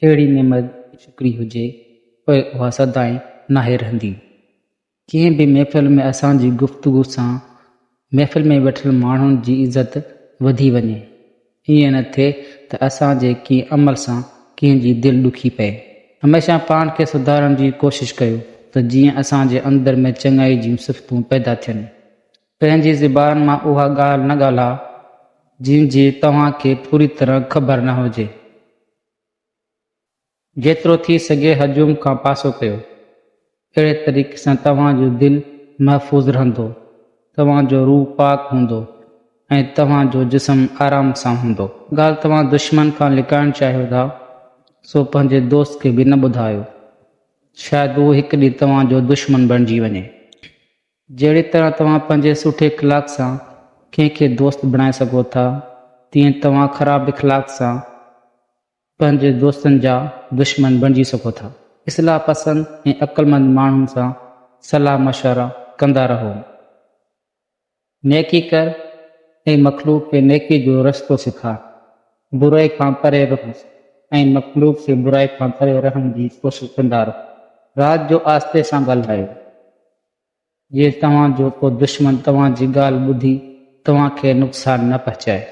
ڪهڙي نعمت جي شڪري هجي، پوء اها سدائين ناهي رهندي. ڪنهن به محفل ۾ اسان جي گفتگو سان محفل ۾ ويٺل ماڻهن جي عزت وڌي وڃي. ائين نه ٿئي ته اسان جي ڪنهن عمل سان ڪنهن جي دل ڏکي پئي. هميشه پاڻ کي سڌارڻ جي ڪوشش ڪيو ته جيئن اسان جي اندر ۾ چڱائي جون صفتون پيدا ٿين. پنهنجي زبان مان اها ڳالهه نه ڳالهاء جنهن جي توهان کي پوري طرح خبر نه هجي. جيترو ٿي سگهي هجوم کان پاسو ڪيو. اهڙي طريقي سان توهان جو دل محفوظ رهندو، توهان جو روح پاڪ هوندو ۽ توهان جو جسم آرام سان هوندو. ڳالهه توهان دشمن کان لڪائڻ چاهيو ٿا، سو پنهنجي دوست کي به نه ٻڌايو. شايد اهو هڪ ڏينهن توهان جو دشمن بڻجي وڃي. جهڙي طرح توهان پنهنجي سٺي اخلاق سان ڪنهن کي دوست بڻائي سگهو ٿا، تيئن توهان خراب اخلاق سان پنهنجي دوستن جا دشمن بڻجي سگهو ٿا. اصلاح پسند ۽ عقلمند ماڻهن سان صلاح مشورا ڪندا رهو. نيڪي ڪر ۽ مخلوق کي نيڪي جو رستو سيکار. برائي کان پري رهو ۽ مخلوق کي برائي کان پري رهڻ جي ڪوشش ڪندا رهو. رات جو آهستي سان ڳالهايو، جيئن توهان جو ڪو دشمن توهان جي ڳالهه ٻڌي توهان کي نقصان نه پهچائي.